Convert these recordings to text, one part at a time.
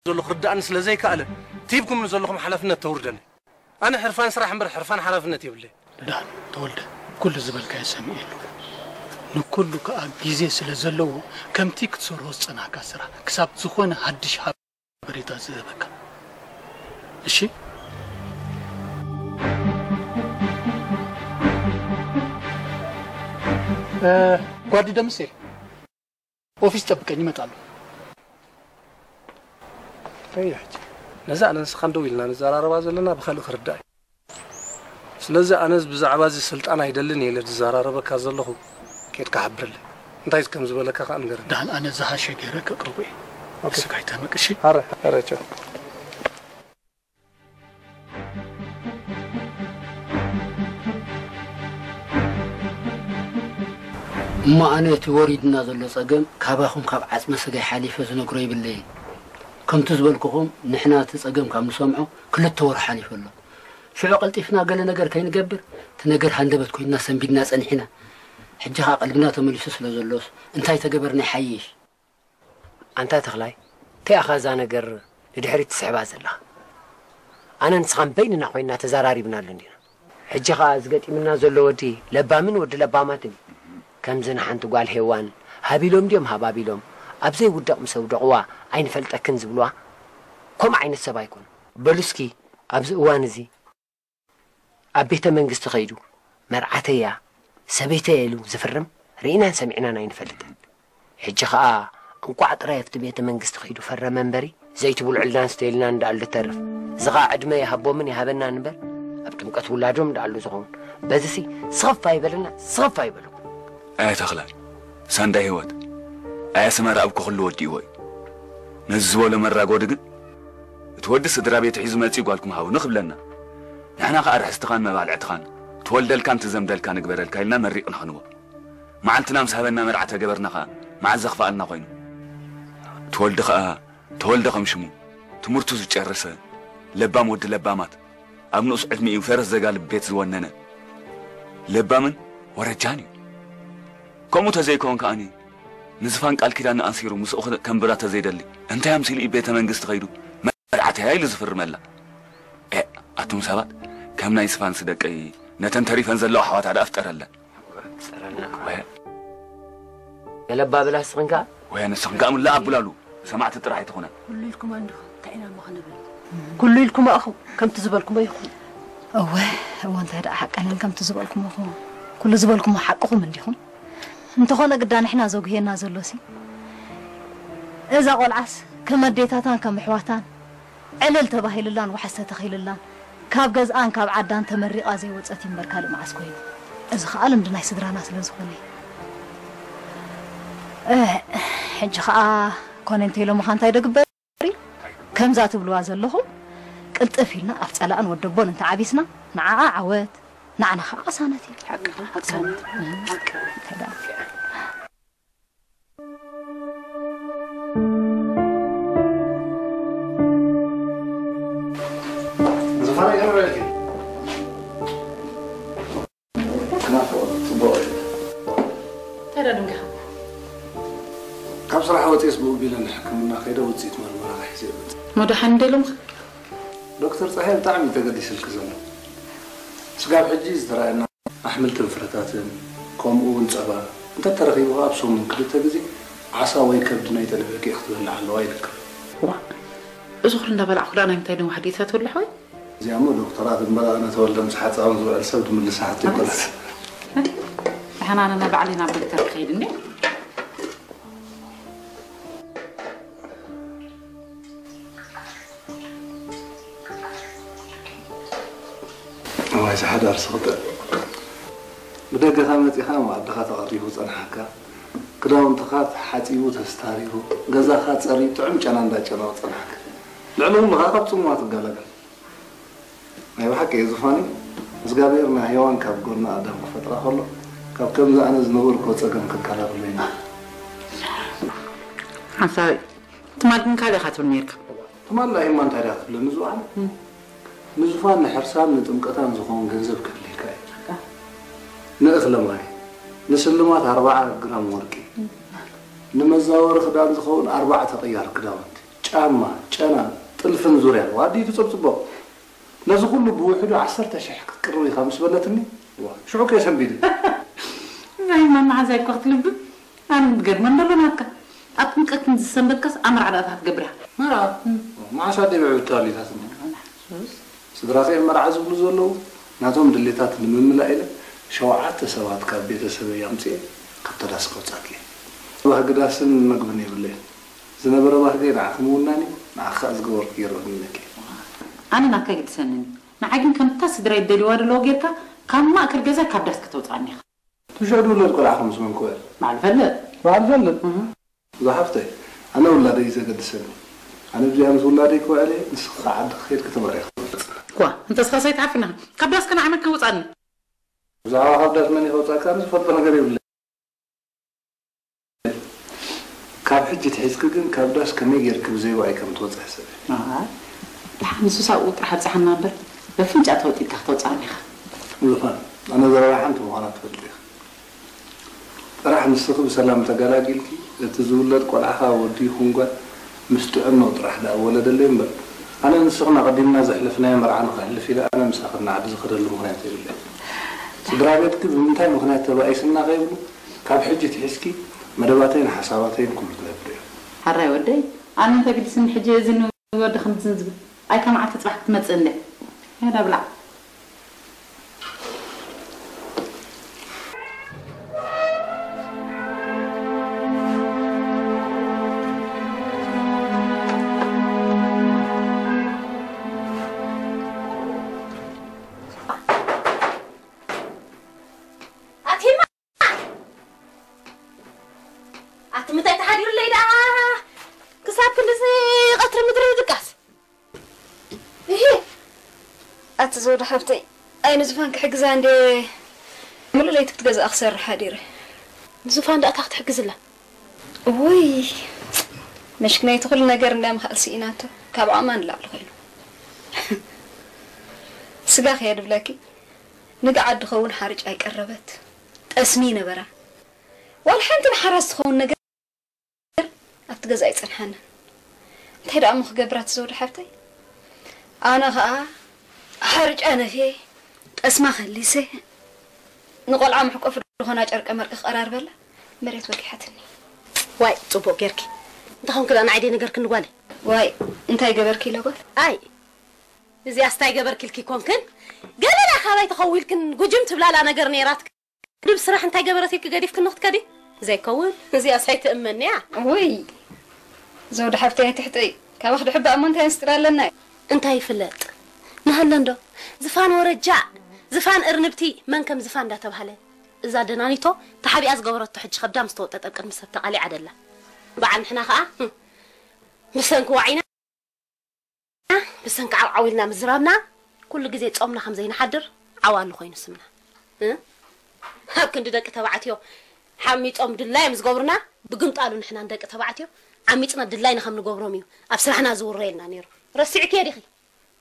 ዘሎ ክርዳእኒ ስለ ዘይከኣለ፣ እቲ ሂብኩምኒ ዘለኹም ሓላፍነት ተውርደለይ። ኣነ ሕርፋን ስራሕ እምበር ሕርፋን ሓላፍነት የብለይ። ዳን ተወልደ፣ ኩሉ ዝበልካዮ ሰሚዐ ኣለኹ። ንኩሉ ከኣ ግዜ ስለ ዘለዎ፣ ከምቲ ክትሰርሖ ዝጸናሕካ ስራሕ፣ ክሳብ ዝኾነ ሓድሽ ሓበሬታ ዝህበካ። እሺ? እ፣ ጓዲ ደምሴ፣ ኦፊስ ጠብቀኝ፣ ይመጣሉ። ኣየ ሕጂ፣ ነዛ ኣነ ንስኻን ደው ኢልና ንዘራረባ ዘለና ብኻልእ ክርዳእ እዩ። ስለዚ ኣነስ ብዛዕባ እዚ ስልጣን ኣይደልን እየ ኢለ ዝዘራረበካ ዘለኹ፣ ኬድካ ሓብረለይ። እንታይ ከም ዝበለካ ከኣ ንገረኒ። ደሓን ኣነ ዝሓሸ ገይረ ከቕርቦ እየ። ኦኬ። ንስኻ ኣይተመቅ፣ እሺ? ኣረ፣ ኣረ፣ ቻው። እሞ ኣነ እቲ ወሪድና ዘሎ ጸገም ካባኹም ካብ ዓጽመ ስጋይ ሓሊፈ ዝነግሮ ይብለይን። ከምቲ ዝበልኩኹም ንሕና እቲ ጸገም ካብ ንሰምዖ ክልተ ወርሒ ሓሊፉ ኣሎ። ሽዑ ቀልጢፍና ገለ ነገር ከይንገብር እቲ ነገር ሃንደበት ኮይንና ሰንቢድና ጸኒሕና። ሕጂ ኸኣ ቀልብና ተመሊሱ ስለ ዘሎስ እንታይ ተገበርና ይሓይሽ? ኣንታ ተኽላይ፣ እንታይ ኢኻ እዛ ነገር ንድሕሪት ትስሕባ ዘለኻ? ኣነ ንስኻን በይንና ኮይንና ተዘራሪብናሉ እንዲና። ሕጂ ኸኣ እዚ ገጢምና ዘሎ ወዲ ለባምን ወዲ ለባማትን እዩ። ከምዚ ንሓንቲ ጓል ሄዋን ሃቢሎም ድዮም ሃባቢሎም፣ ኣብ ዘይውደቕ ምስ ኣውደቕዋ ኣይንፈልጠክን ዝብልዋ፣ ከምኡ ዓይነት ሰብ ኣይኮኑን። በሉ እስኪ ኣብዚ እዋን እዚ ኣብ ቤተ መንግስቲ ከይዱ መርዓተይ እያ፣ ሰበይተይ እያ ኢሉ ዝፍርም ርኢናን ሰሚዕናን ኣይንፈልጥን። ሕጂ ኸኣ እንቋዕ ጥራይ ኣብቲ ቤተ መንግስቲ ከይዱ ፈረመ እምበሪ፣ ዘይቲ ብልዑልናን ስተይልናን እንዳኣሉ ዝተርፍ። እዚ ኸኣ ዕድመ ይሃቦምን ይሃበናን እምበር፣ ኣብ ጥምቀት ውላዶም እንዳኣሉ ዝኸውን። በዚሲ ስኽፍ ኣይበለና፣ ስኽፍ ኣይበለኩም። ኣየ ተኽላይ፣ ሳንዳይ ህይወት፣ ኣየ ኣስመራ ኣብ ኩሉ ወዲእዎ እዩ። ነዚ ዝበሎ መራጎዲ ግን፣ እቲ ወዲ ስድራ ቤቱ ሒዙ መጺኡ ጓልኩም ሃቡኒ ክብለና። ንሕና ኸኣ ርሕስትኻን መባልዕትኻን፣ ትወልደልካን ትዘምደልካ ንግበረልካ ኢልና መሪቕና ክንቦ። መዓልትና ምስ ሃበና መርዓ ተገበርና ኸኣ፣ መዓዝ ዘኽፍኣልና ኮይኑ። ተወልደ ኸኣ፣ ተወልደ ከም ሽሙ፣ ትምህርቱ ዝጨረሰ፣ ለባም ወዲ ለባማት፣ ኣብ ንኡስ ዕድሚኡ ፈረስ ዘጋልብ ቤት ዝወነነ፣ ለባምን ወረጃን እዩ። ከምኡ ተዘይከውን ከኣኒ፣ ንዝፋን ቃል ኪዳን ኣሲሩ ምስኡ ከንብራ ተዘይደሊ፣ እንታይ ኣምሲሉ እዩ ቤተ መንግስቲ ከይዱ መርዓተያ ኢሉ ዝፍርመላ? ኤ፣ ኣቱም ሰባት፣ ከም ናይ ዝፋንሲ ደቀይ ነተን ተሪፈን ዘለዋ ኣሕዋታ ደኣ ፍጠረለን። ፍጠረልና። ወ- ገለ ኣባብላ ስኽንካ? ወያ ንስኽን ከኣ ምላ ኣቡላሉ ሰማዕቲ ጥራሕ ኣይትኹና። ኩሉ ኢልኩም እንዲኹም፣ እንታይ ኢና እሞ ክንብል? ኩሉ ኢልኩም ኣኹም፣ ከምቲ ዝበልኩሞ ይኹን። እወ፣ እወ፣ እንታይ ደኣ ሓቀንን ከምቲ ዝበልኩሞ ኹም። ኩሉ ዝበልኩሞ ሓቅኹም እንዲኹም። እንተኾነ ግዳ ንሕና ዘጉህየና ዘሎሲ፣ እዛ ቆልዓስ ከም ኣዴታታን ከም ኣሕዋታን ዕልል ተባሂልላን ዋሕስ ተተኺልላን ካብ ገዝኣን ካብ ዓዳን ተመሪቓ ዘይወጸት እምበር ካልእ መዓስ ኮይኑ። እዚ ኸኣ ልምዲ ናይ ስድራና ስለ ዝኾነ እዩ። እ፣ ሕጂ ኸኣ ኮነ እንተ ኢሎምኻ እንታይ ዶ ግበር? ከምዛ ትብልዋ ዘለኹም ቅልጥፍ ኢልና ኣብ ጸላእን ወደቦን እንተዓቢስና ንዓኣ ዓወት፣ ንዓና ኸኣ ቅሳነት እዩ። ሓቅኻ፣ ቅሳነት። ሓቂ። እንታይ ደኣ? ዝፋነይ ከመይ በልኪ? ናፍቖት ጽቡቕ እዩ። እንታይ ደኣ ደንጊኻ? ካብ ስራሕ ወጺኤስ ብኡ ቢለ ንሕክምና ከይደ ውጽኢት መርመራ ሒዘ እየ ዝመጽእ። እሞ ደሓን እንደ ኢሎምኻ? ዶክተር ጸሃየ ብጣዕሚ እዩ ተገዲስልኪ ዘሎ። ስጋብ ሕጂ ዝተራእየና ኣሕምልትን ፍረታትን፣ ከምኡ እውን ጸባ እንተተረኺቡ፣ ኣብ ሰሙን ክልተ ግዜ ዓሳ ወይ ከብዲ ናይ ጠለበኪ ክትበልዕ ኣለዋ ኢልካ። ዋእ፣ እዚ ኩሉ እንዳበላዕኩ ደኣ ናይ ምንታይ ነዋሕ ዲኤታ ትብልሕ ወይ? እዚኣ እሞ ዶክተራት እምበር፣ ኣነ ተወልደ ምስ ሓጻውን ዝውዕል ሰብ ድምልሳ ሕቶ ኣይኮነን። ኣበስ። ደሓን፣ ኣነ ባዕለይ ናብ ዶክተር ክኸይድ እንዴ? እዋይ፣ እዚ ሓዳር ስኽጥእ። ብደገኻ መጺኻ፣ መኣድኻ ተቐሪቡ ጸንሓካ። ክዳውንትኻ ተሓጺቡ ተስታሪሩ፣ ገዛኻ ጸርዩ ጥዑም ጨና እንዳጨነወ ጸንሓካ። ልዕሊ ኩሉ ኸኣ ካብ ጽምዋ ትገላገል። ናይ ብሓቂ እዩ ዙፋነይ፣ እግዚኣብሔር ንሄዋን ካብ ጎድኒ ኣዳም ክፈጥራ ከሎ፣ ካብ ከምዚ ኣነ ዝነበርኩዎ ጸገም ከገላግለኒ። ሓንሳብ ትማል ግን ካልእ ኢኻ ትብል ነይርካ። ትማል ዳኢማ እንታይ ድያ ክትብለኒ ዝውዓል? እም። ንዙፋን ንሕርሳን ንጥምቀታን ዝኸውን ገንዘብ ከድልየካ እዩ። በቃ። ንእኽለ ማይ፣ ንስልማት ኣርብዓ ግራም ወርቂ፣ እም። ንመዛወሪ ክዳን ዝኸውን ኣርባዕተ ቅያር ክዳውንቲ። ጭ፣ ጫማ፣ ጨና፣ ጥልፍን ዙርያን ዋዲ ትጽብጽቦ። ነዚ ኩሉ ብውሕዱ ዓሰርተ ሽሕ ክትቅርብ ኢኻ ምስ በለትኒ፣ ዋ፣ ሽዑ ከየሰንቢደ። እዛይማ መሓዛይ እኮ ክትልብም። ኣነ ዝገርመን ዘሎ ናትካ። ኣብ ጥምቀት ዝሰንበድካስ ኣብ መርዓ ዳኣ ክትገብር ኢኻ። መርዓ? መዓስ ኣደይ ብዕብት ተባሊታትኒ? ስድራኺ እዮም መርዓ ዝብሉ ዘለዉ፣ ናቶም ድሌታት ንምምላእ ኢለ ሸውዓተ ሰባት ካብ ቤተሰበይ ኣምጺኤ ካብታ ዳስ ከውጻትለይ። ባህጊ ዳስን መግብን የብለይን። ዝነበረ ባህገይ ንዓኺ ምውናን እዩ፣ ንዓኺ ከኣ ዝገበርኩ ገይረ እውንነኪ። ኣነ ናትካ ኣይግድሰንን እዩ። ንዓይ ግን ከምታ ስድራይ ዝደልይዋ ዘለዉ ጌርካ ካብ ማእከል ገዛይ ካብ ዳስ ከተውጽኣኒ ኢኻ። ትሽዑ ዝውለድ ቆልዓ ከም ዝመን ክውዕል? በዓል ፈልጥ። በዓል ፈልጥ። እዛ ሓፍተይ፣ ኣነ ውላደይ እዩ ዘገድሰኒ። ኣነ ብዚኣ ምስ ውላደይ ክውዕል እየ፣ ንስኺ ከዓ ዓዲ ክኸይድ ከተማርያ ክትመርጽ። ዋ፣ እንተ እስኻስ ኣይትሓፍርና። ካብ ዳስ ከነዓመት ከውጽኣኒ። ብዛዕባ ካብ ዳስ መን እዩ ከውጻእካ ኣነ ዝፈልጦ ነገር የብለይን። ካብ ሕጂ ትሒዝኪ ግን ካብ ዳስ ከመይ ጌርኪ ብዘይ ዋዒ ከም ትወጽኢ ሕሰቢ። ኣይ፣ ደሓን ንሱስ ኣብኡ ጥራሕ ኣብጽሓና እምበር፣ በፍንጫ ተወጢጥካ ክተውጽኣኒ ኢኻ። ዙፋን፣ ኣነ ዘረባይ ሓንቲ ምዃና ትፈልጢ ኢኺ። ጥራሕ ንስኺ ብሰላም ተገላጊልኪ፣ እቲ ዝውለድ ቆልዓ ኸኣ ወዲ ይኹን ጓል ምስ ጥዕንኡ ጥራሕ ደኣ ወለደለይ እምበር፣ ኣነ ንስኽን ኣቐዲምና ዘሕለፍናዮ መርዓ ንኸሕልፍ ኢለ ኣነ ምሳኺ ንዓዲ ዝኸደሉ ምኽንያት የብለይን። ስድራ ቤትኪ ብምንታይ ምኽንያት ተባኢስና ከይብሉ፣ ካብ ሕጂ ኣትሒዝኪ መደባተይን ሓሳባተይን ኩሉ ክነብር እየ። ሕራይ ወደይ፣ ኣነ እንታይ ግድስኒ ሕጂ እዚ ንወዲ ከምዝን ዝብል። ኣይ ካብ መዓልቲ ጽባሕ ክትመጽእ እንድያ። ያዳ ብላዕ። ኣቲማ ኣቲ ምንታይ ተሓዲሩለይ ደኣ ክሳብ ክንድዚ ቀትሪ ምድሪ ድቃስ። እሂ ኣቲ ዘውዲ ሓብተይ ኣይ ንዝፋን ክሕግዛ እንዴ ሙሉእ ለይቲ ክትገዝኣ ክሰርሕ ሓዲረ። ንዝፋን ደኣ እንታይ ክትሕግዝላ? እውይ መሽክነይቲ ኩሉ ነገር እንዳ ምኽኣል ስኢናቶ ካብ ዓቕማ ንላዕሊ ኮይኑ። ስጋ ከየ ድብለኪ ንግዓት ድኸውን ሓርጭ ኣይቀረበት። ጠስሚ ነበራ። ዋላ ሓንቲ ንሓራስ ትኸውን ነገር ኣብቲ ገዛ ኣይጸንሓንን። እንታይ ደኣ እሞ ክገብር ኣቲ ዘውዲ ሓብተይ? ኣነ ኸኣ ሓርጫ ነፍየ፣ ጠስማ ከሊሰ፣ ንቆልዓ መሕቆፊ ዝኾና ጨርቀ መርቂ ክቐራርበላ መሬት ወጊሓትኒ። ዋይ ጽቡቕ ጌርኪ። እንተኾንኪ ደኣ ንዓይ ደይነገርክኒ ጓለይ? ዋይ እንታይ ገበርኪ ኢለ ጓል? ኣይ እዚኣስ እንታይ ገበርኪ ኢልኪ ኮንክን? ገለ ደኣ ካባይ ተኸዊልክን ጉጅም ትብላላ ነገር ነይራትክን። ድብ ስራሕ እንታይ ገበረት ኢልኪ ገዲፍክኒ ክትከዲ? ዘይከውን፣ እዚኣስ ኣይትእመንያ። ውይ ዘውዲ ሓፍተይ ኣይትሕጠይ፣ ካባኺ ድሕባእ እሞ እንታይ ምስጢር ኣለና እዩ? እንታይ ይፍለጥ ንሃለ እንዶ ዝፋን ወረጃ፣ ዝፋን እርንብቲ፣ መን ከም ዝፋን እንዳተባህለ። እዛ ደናኒቶ ተሓቢኣ ዝገበረቶ ሕጂ ከብዳ ምስ ተወጠጠ ኣብ ቅድሚ ሰብ ተቓሊዓ ደላ። በዓል ንሕና ኸኣ ብሰንኪ ዋዒና ብሰንኪ ዓውዓው ኢልና ምዝራብና ኩሉ ግዜ ጾምና ከም ዘይንሓድር ዓዋሉ ኮይኑ ስምና። እ? ኣብ ክንዲ ደቂ ተባዕትዮ ሓሚጾም ድላዮም ዝገብሩና ብግምጣሉ ንሕና ንደቂ ተባዕትዮ ዓሚጽና ድላይና ከም ንገብሮም እዩ ኣብ ስራሕና ዝውረየልና ነይሩ። ረሲዕክዮ ዲኺ?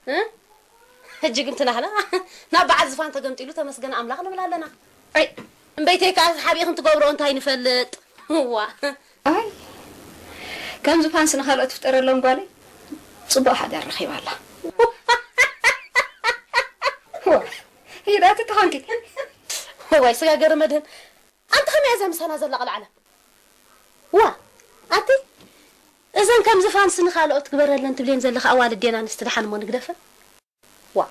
እ? ሕጂ ግን ትናህና ናብ በዓል ዝፋን ተገምጢሉ ተመስገን ኣምላኽ ንብል ኣለና። ኣይ እምበይተይ ከኣ ሓቢእኽን ትገብርኦ እንታይ ንፈልጥ። እዋ ኣይ ከም ዝፋንስ ንኻልኦት ትፍጠረሎም ጓለይ ጽቡቕ ሓዳር ረኺባ ኣላ። ዋ ሂዳት ተኾንኪ እዋይ ስጋ ገረ መድህን ኣንቲ ከመይ እያ እዛ ምሳና ዘላ ቀልዓለ ዋ ኣቲ እዘን ከም ዝፋንስ ንኻልኦት ግበረለን ትብልየን ዘለኻ ኣዋልድ ዴና ኣንስቲ ደሓን እሞ ንግደፈን ዋ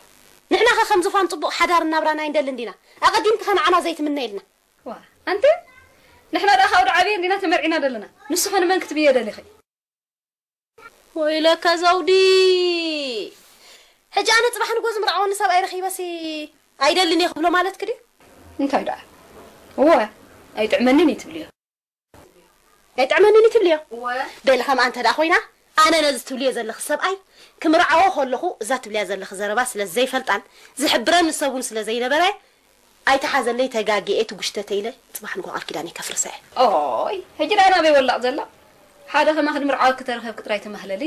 ንሕና ኸ ከም ዝፋን ጽቡቕ ሓዳር እናብራና ኣይንደልን ዲና ኣቐዲምኪ ኸ ንዓና ዘይትምነይልና ዋ ኣንቲ ንሕና ደኣ ካብ ዓብየን ዲና ተመርዒና ዘለና ንሱ ኸ ንመን ክትብዮ ደሊኺ ወይለከ ዘውዲ ሕጂ ኣነ ጽባሕ ንጎ ዝምርዓወኒ ሰብኣይ ረኺበሲ ኣይደልን እየ ክብሎ ማለትኪ ድዩ እንታይ ደኣ እወ ኣይጥዕመንን እዩ ትብልዮ ኣይጥዕመንን እዩ ትብልዮ በሊ ከምኣ እንተ ደኣ ኮይና ኣነ ነዚ ትብልዮ ዘለኺ ሰብኣይ ክምርዓዎ ከለኹ እዛ ትብልያ ዘለኺ ዘረባ ስለ ዘይፈልጣን ዝሕብረኒ ሰብ እውን ስለ ዘይነበረ ኣይትሓዘለይ ተጋግየ ትጉሽተተ ኢለ ጽባሕ ንጎ ቃል ኪዳነይ ከፍርሳ እየ። ኦይ ሕጂ ደኣ ናበይ ወላቕ ዘላ ሓደ ከማኺ ድምርዓወኪ ተረኸብኪ ጥራይ ተማህለሊ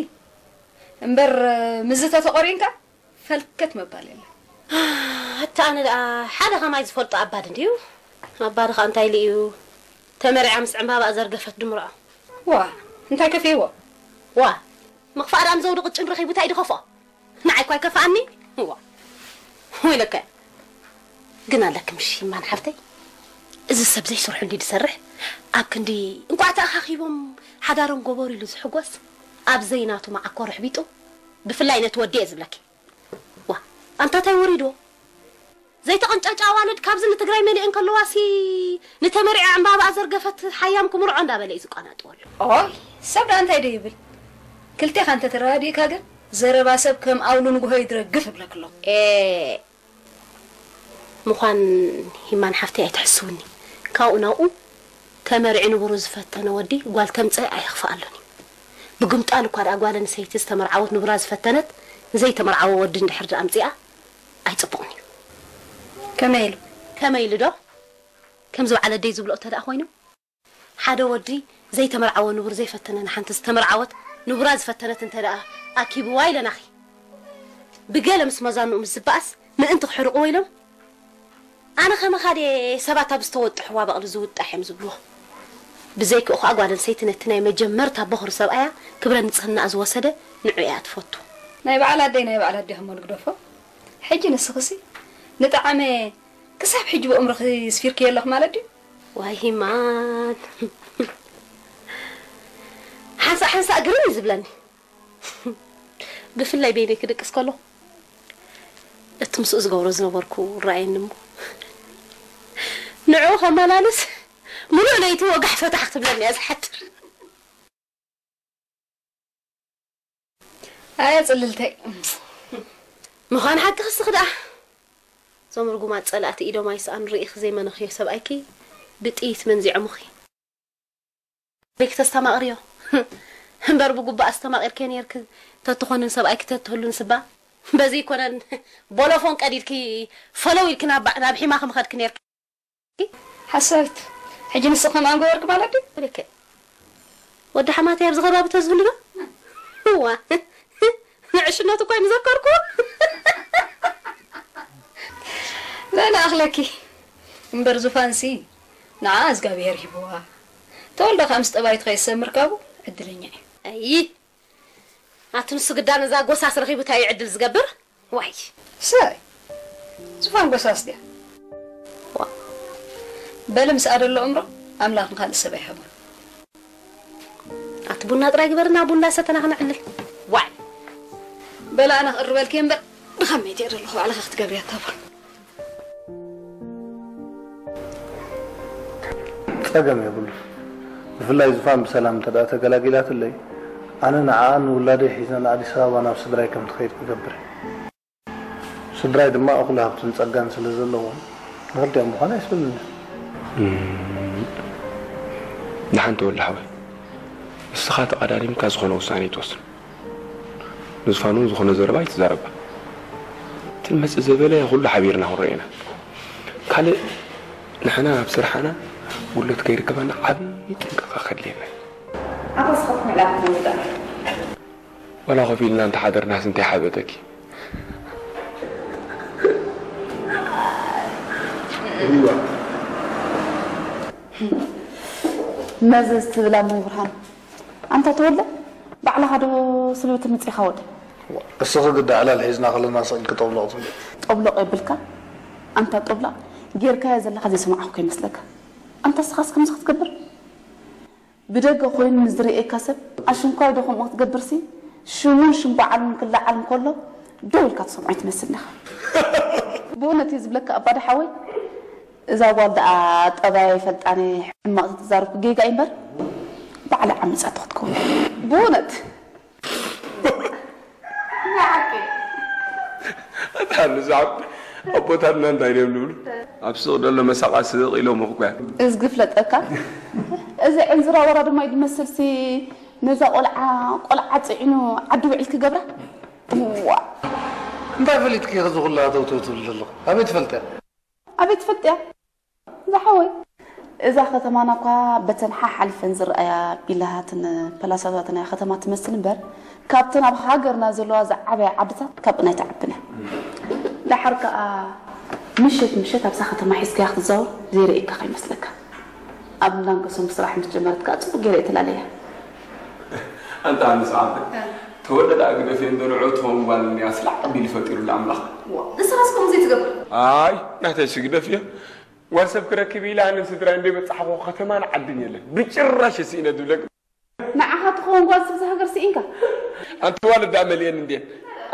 እምበር ምስዚ ተተቖሪንካ ፈልከት ምባል የለን። ኣታ ኣነ ደኣ ሓደ ከማይ ዝፈልጦ ኣባዲ እንድዩ። ኣባዲ ከኣ እንታይ ኢሉ እዩ ተመርዕያ ምስ ዕምባባኣ ዘርገፈት ድምርዖ። ዋ እንታይ ከፊእዎ? ዋ ምኽፋእ ደኣ ንዘውዲ ቅጭን ረኺቡ እንታይ ድኸፍኦ? ንዓይ እኳ ኣይከፍኣኒ። እዋ። ወይለከ። ግን ኣለኪ ምሽ ማን ሓፍተይ? እዚ ሰብ ዘይስርሑ እንዲ ዝሰርሕ፣ ኣብ ክንዲ እንቋዕ ተኣኻኺቦም ሓዳሮም ገበሩ ኢሉ ዝሕጎስ፣ ኣብ ዘይናቱ መዓኮር ኣሕቢጡ፣ ብፍላይ ነቲ ወዲ እየ ዝብለኪ። ዋ፣ ኣንታ እንታይ ወሪድዎ? ዘይተቐንጫጫ ኣዋልድ ካብዚ ንትግራይ መሊአን ከለዋሲ ንተመሪዐ ዕምባባኣ ዘርገፈት ሓያም ክምርዖ እንዳበለ እዩ ዝቋናጥወሉ። ኦይ፣ ሰብ ደኣ እንታይ ዶ ይብል? ክልቴኻ እንተተረዳዲእካ ግን ዘረባ ሰብ ከም ኣውሎ ንጉሆ ይድረግፍ እብለክሎ። ኤ፣ ምዃን ሂማን ሓፍተይ ኣይትሕስውኒ። ካብኡ ናብኡ ተመሪዑ ንቡሩ ዝፈተነ ወዲ ጓል ተምጽእ ኣይኽፍኣሉን እዩ። ብግምጣል እኳ ደኣ ጓል ኣንስተይቲ ዝተመርዓወት ንቡራ ዝፈተነት ንዘይተመርዓወ ወዲ እንድሕር ደኣ ኣምጺኣ ኣይጽቡቕን እዩ። ከመይ ኢሉ? ከመይ ኢሉ ዶ? ከምዚ በዓል ኣደይ ዝብሎ እተ ደኣ ኮይኑ፣ ሓደ ወዲ ዘይተመርዓወ ንቡር ዘይፈተነ ንሓንቲ ዝተመርዓወት ንቡራ ዝፈተነት እንተ ደኣ ኣኪብዋ ኢለናኺ። ብገለ ምስ መዛንኡ ምስ ዝበኣስ ምእንቲ ክሕርቕዎ ኢሎም፣ ኣነ ከመኻ ድየ ሰባት ኣብ ዝተወጥሕዋ በቕሊ ዝውጣሕ እዮም ዝብልዎ። ብዘይክኡ ኸኣ ጓል ኣንስተይቲ ነቲ ናይ መጀመርታ በኹሪ ሰብኣያ ክብረ ንጽህናኣ ዝወሰደ ንዑ እያ ትፈቱ። ናይ በዓል ኣደይ ናይ በዓል ኣዴኹም ግደፎ። ሕጂ ንስኽሲ ንጠዓመ ክሳብ ሕጂ ብእምሮኺ ስፊርክዮ ኣለኺ ማለት ድዩ? ዋይ ሂማን። ሓንሳእ ሓንሳእ ግርም እዩ ዝብለኒ። ብፍላይ በይነይ ክድቅስ ከሎ እቲ ምስኡ ዝገብሮ ዝነበርኩ ረኣየኒ እሞ ንዕኡ ከመላልስ ምሉእ ለይቲ ወጋሕ ፈታሕ ክትብለኒ እያ ዝሓድር። ኣየ ጽልልተይ። ምዃን ሓቂ ክስኽ ደኣ። እዞም ርጉማት ጸላእቲ ኢዶም ኣይሰኣኑ ርኢኺ ዘይመነኽዮ ሰብኣይኪ ብጥይት መንዚዖምኺ። ቤክ ተስተማቕርዮ። እምበር ብጉባእ ኣስተማቒርክዮ ነይርኪ ተትኾንን ሰብኣይኪ ተትህሉን ስባ። በዚ ይኮነን ቦሎፎን ቀዲድኪ ፈለው ኢልኪ ናብ ናብ ሒማኺ ምኸድኪ ነይርኪ። ሓሳዊት፣ ሕጂ ንስኺ ከምኣ ምገበርኪ ማለት ድዩ? ልክዕ። ወዲ ሓማተይ ኣብዚ ከባቢ ተዝህሉ ዶ? እዋ። ንዕሽነቱ እኳ ኣይምዘከርኩ። ላ ንኣኽለኪ። እምበር ዙፋንሲ ንዓ እግዚኣብሔር ሂብዋ። ተወልደ ከኣ ምስ ጠባይቱ ከይሰምር ካብኡ ዕድለኛ እዩ። ኣይ፣ ኣቲ ንሱ ግዳ ነዛ ጎሳስ ረኺቡ እንታይ እዩ ዕድል ዝገብር? ዋይ። ሰይ፣ ዝፋን ጎሳስ ድያ? ዋ። በሊ ምስኣ ደሎ እምሮ ኣምላኽ ንኻልእ ሰብ ኣይሃቦን። ኣቲ ቡና ጥራይ ግበርና፣ ቡና ሰተና ክነዕልል። ዋይ። በላ ኣነ ክቕርበልኪ እምበር፣ ድኻመይ እየ ዘለኹ፣ ባዕልኻ ክትገብርያ እታ ቡን። ጸገም የብሉን። ብፍላይ ዙፋን ብሰላም እንተ ደኣ ተገላጊላትለይ፣ ኣነ ንዓኣን ንውላደይ ሒዘ ንኣዲስ ኣበባ ናብ ስድራይ ከም ትኸይድ ክገብር እየ። ስድራይ ድማ እኹል ሃብትን ጸጋን ስለ ዘለዎም፣ ንኽልቲኦም ምዃን ኣየስእንን እዩ። እም፣ ደሓን ተወልደ ሓወይ፣ ንስኻ ተቐዳዲምካ ዝኾነ ውሳነ ኣይትወስን። ንዝፋን እውን ዝኾነ ዘረባ ኣይትዛረባ። እቲ መጽእ ዘበለ ኩሉ ሓቢርና ክንሪኦ ኢና። ካልእ ንሕና ኣብ ስርሓና ጉድለት ከይርከበና ዓብዪ ጥንቃቐ ከድልየና እዩ። ኣታ ስኻ ትምዕላል ትነውዳ። ዋላ ኮፍ ኢልና እንተሓደርናስ እንታይ ሓበጠኪ? መዘዝ ትብል ኣሞ ብርሃን። ኣንታ ተወልደ፣ ባዕልኻ ዶ ስብብቲ ምጺኻ ወደ? እስኺ ግዳ ዕላል ሒዝና ከለና ስቕ ኢልኪ ጠብሎቕ ትብሊ። ጠብሎቕ የብልካ። ኣንታ ጠብላቕ፣ ጌርካዮ ዘለኻ ዘይሰማዕኹ ከይመስለካ። ኣንታ እስኻስ ከምዚ ክትገብር? ብደገ ኮይኑ ንዝርእየካ ሰብ ኣሽንኳይ ዶ ከምኡ ክትገብርሲ? ሽሙን ሽም በዓሉን ክለዓል እንከሎ ደው ኢልካ ትሰምዖ ትመስል ኢኻ። ብእውነት እየ ዝብለካ ኣባዲ ሓወይ፣ እዛ ጓል ደኣ ጠባያ ይፈልጣነ ሕማቕ ተዛረብኩ ጌጋ እዩ እምበር ባዕላ ዓሚጻቶ ክትከውን። ብእውነት። ኣታ ንዛዕብ ኣቦታትና እንታይ ድዮም ዝብሉ? ኣብ ስቕ ደሎ መሳቓ ስቕ ኢሎም እኮ እያ። እዝጊ ፍለጠካ። እዚ ዕንዝራ ወራ ድማ እዩ ዝመስልሲ ነዛ ቆልዓ፣ ቆልዓ ጽዒኑ ዓዲ ውዒል ክገብራ? እዋ። እንታይ ፈሊጥኪ ኢኺ እዚ ኩሉ ሃተውተው ትብሊ ዘለኹ? ኣበይ ትፈልጥያ? ኣበይ ትፈልጥያ? ዝሓወይ፣ እዛ ከተማና እኳ በተን ሓሓሊፈን ዝረኣያ ቢላታትን ፓላሳታትን እያ ከተማ ትመስል እምበር፣ ካብተን ኣብ ሃገርና ዘለዋ ዝዓበያ ዓድታት ካብአን ኣይትዓብን እያ። ደሓር ከኣ ምሸት ምሸት ኣብዛ ከተማ ሒዝካያ ክትዛወር ዘይርእየካ ከይመስለካ። ኣብ እንዳንገሶም ስራሕ ምስ ጀመረት ከኣ ጽቡቕ ገይረ እየ ተላለያ። ኣንታ ኣንስ ዓቢ። ተወለዳ ግደፍዮ እንዶ ንዑ ትኸውን ጓል እኒኣ ስላዕ ኣቢሉ ፈጢሩላ ኣምላኽ። ዋ፣ ንስኻስ ከምኡ ዘይትገብር። ኣይ፣ ናተይሲ ግደፍዮ። ጓል ሰብ ክረክብ ኢለ ኣነን ስድራይ እንዶ በጻሕኹ ከተማን ዓድን የለን። ብጭራሽ ስኢነ ዝብለክ። ንዓኻ ትኸውን ጓል ሰብ እዛ ሃገር ስኢንካ? ኣንቲ ዋል እዳ መሊአን እንዴ?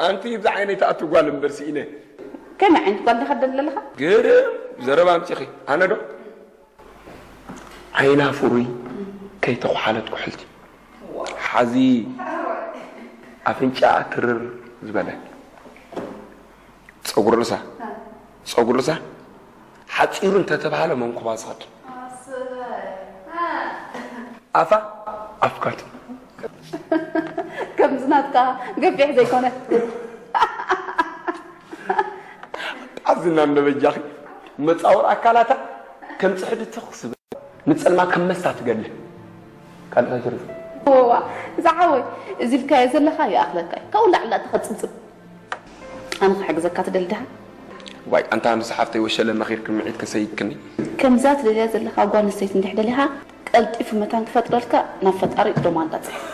ኣንቲ ብዛ ዓይነይ ትኣቱ ጓል እምበር ስኢነ። ከመይ ዓይነት ጓል ዲኻ ትደሊ ዘለኻ? ግርም ዘረባ ኣምጺኺ። ኣነ ዶ? ዓይና ፍሩይ ከይተኹሓለት ኩሕልቲ። ሓዚ ኣፍንጫኣ ትርር ዝበለ። ጸጉሪ ርእሳ። ጸጉሪ ርእሳ ሓጺሩ እንተተባህለ መንኩባ ዝኸድ። ኣፋ ኣፍካት። ከምዚ ናትካ ገፊሕ ዘይኮነ። ኣዝና እምነበጃኺ መጻወር ኣካላታ ከም ጽሕዲ ትኽ ስብል። ንጸልማ ከም መስታ ትገሊ። ካልእ እንታይ ትርኢ? እዋ፣ ዝሓወይ፣ እዚ ኢልካዮ ዘለኻ ይኣኽለካ እዩ። ካብኡ ላዕሊ ላእቲ ኸጽብጽብ። ኣነ ክሕግዘካ ትደሊ ድኻ? ዋይ፣ ኣንታ ኣነስ ሓፍተይ ወሸለ መኺርክን ምዒት ከሰይድክኒ። ከምዛ ትደልያ ዘለኻ ጓል ኣንስተይቲ እንድሕር ደሊኻ፣ ቀልጢፉ መታን ክፈጥረልካ ናብ ፈጣሪ ዶማንዳ ጽሕፍ።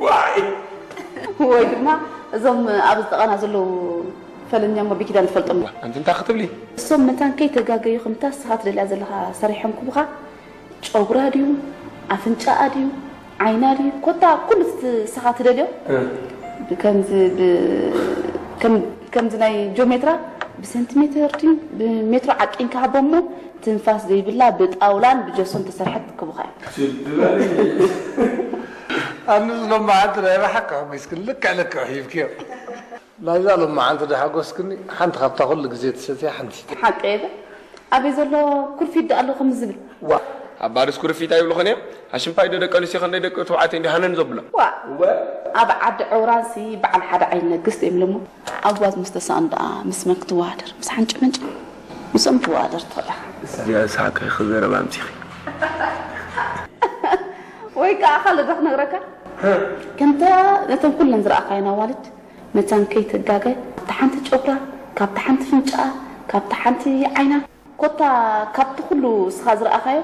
ዋይ! ወይ ድማ እዞም ኣብ ዝጠቐና ዘለዉ ፈለኛ እሞ ብኪዳን ትፈልጦም። ኣንቲ እንታይ ክትብሊ? እሶም መታን ከይተጋገዩ ከምታ ንስኻ ትደልያ ዘለኻ ሰሪሖም ክቡኻ፣ ጨጉራ ድዩ፣ ኣፍንጫኣ ድዩ፣ ዓይና ድዩ፣ ኮታ ኩሉ እቲ ንስኻ ትደልዮ እ። ብከምዚ ብ-፣ ከም-፣ ከምዚ ናይ ጂኦሜትራ ብሰንቲሜትር ድዩ ብሜትሮ ዓቂንካ ሃቦ እሞ ትንፋስ ዘይብላ ብጣውላን ብጀሶን ተሰርሐት ክቡኻ እያ። ኣነስ ሎማዓንቲ ናይ ብሓቂ ሓጒስክን ልክዕ ልክዕ ሂብክዮ። ናይዛ ሎማዓንቲ ዶ ሓጎስክኒ ሓንቲ ካብታ ኩሉ ግዜ ትሰትያ ሓንቲ። ሓቂ እየ ዶ? ኣበይ ዘሎ ኩርፊት ዶ ኣሎ ከምዚ ዝብል? ዋ። ኣባርስ ኩርፊት ኣይብልኹን እዮም። ኣሽንፋይ ዶ ደቂ ኣንስትዮ ክንደይ ደቂ ተባዕትዮ እንዲ ሃነን ዘብሎ። ዋ። እወ። ኣብ ዓዲ ዕውራንሲ በዓል ሓደ ዓይኒ ነግስት እዮም ኢሎሞ። ኣብ ዋዝ ምስ ተሳእኑ ደኣ ምስ መን ክትወዳደር? ምስ ሓንጭ ምንጭ? ምስኦም ትወዳደር ትኽእል ኢኻ። እዚኣ ሳቀ ክዘረባ ኣምጺኺ። ወይ ከኣ ካልእ ዶ ክነግረካ? ከምታ ነተን ኩለን ዝረኣኻየን ኣዋልድ መታን ከይትጋገ፣ ካብታ ሓንቲ ጨጉራ፣ ካብታ ሓንቲ ፍንጫኣ፣ ካብታ ሓንቲ ዓይና፣ ኮታ ካብቲ ኩሉ እስኻ ዝረኣኻዮ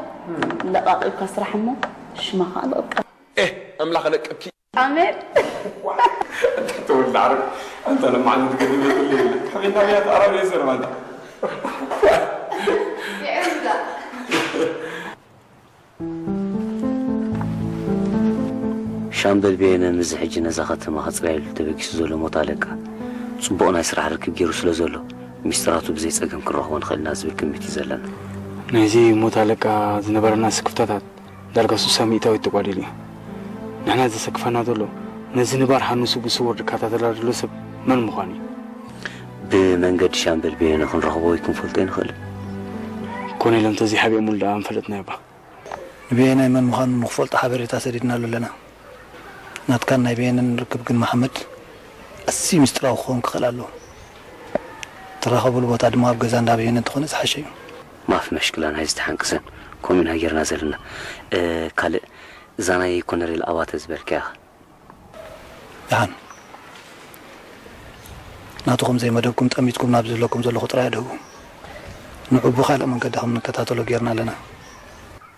ለቓቒብካ ስራሕ እሞ ሽማ ኸኣ ለቕቀብ። ኤህ፣ ኣምላኽ ለቅብኪ። ኣሜን። ኣንታ ተወልደ ዓረብ፣ ኣንታ ለማዓንቲ ትገድም የብሉ የለ። ከመይ ናብ ያት ኣረብ የሰር ማንታ። ሻምበል በየነ ምስዚ ሕጂ ነዛ ከተማ ከጽርያ ኢሉ ተበጊሱ ዘሎ ሞት ኣለቃ፣ ጽቡቕ ናይ ስራሕ ርክብ ገይሩ ስለ ዘሎ፣ ሚስጥራቱ ብዘይ ጸገም ክንረኽቦ ንኽእል ኢና ዝብል ግምት እዩ ዘለና። ናይዚ ሞት ኣለቃ ዝነበረና ስክፍታታት ዳርጋ ስሳ ሚእታዊት ተጓዲሉ እዩ። ንሕና ዘሰክፈና ዘሎ፣ ነዚ ንባር ሃንሱ ብስውር ዝከታተላ ዘሎ ሰብ መን ምዃኑ እዩ። ብመንገዲ ሻምበል በየነ ክንረኽቦ ወይ ክንፈልጦ ኣይንኽእልን። ኮነ ኢሎም እንተዘይሓቢኦሙሉ ደኣ ምፈለጥናዮ እባ። ንበየነ መን ምዃኑ ንኽፈልጦ ሓበሬታ ሰዲድናሉ ኣለና። ናትካን ናይ በየነን ርክብ ግን መሓመድ፣ ኣዝዩ ምስጢራዊ ክኸውን ክኽእል ኣለዎ። ትራኸብሉ ቦታ ድማ ኣብ ገዛ እንዳ በየነ እንተኾነ ዝሓሸ እዩ። ማፍ መሽክላ ናይዚ ተሓንቅሰን፣ ከምኡ ኢና ጌርና ዘለና። እ፣ ካልእ፣ እዛ ናይ ኮነሬል ኣባተ ዝበልካያ ኸ? ደሓን። ናትኹም ዘይመደብኩም ጠሚትኩም ናብዚ ዘለኩም ዘለኹ ጥራይ ኣድህቡ። ንዑ ብኻልእ መንገዲ ከም ንከታተሎ ጌርና ኣለና።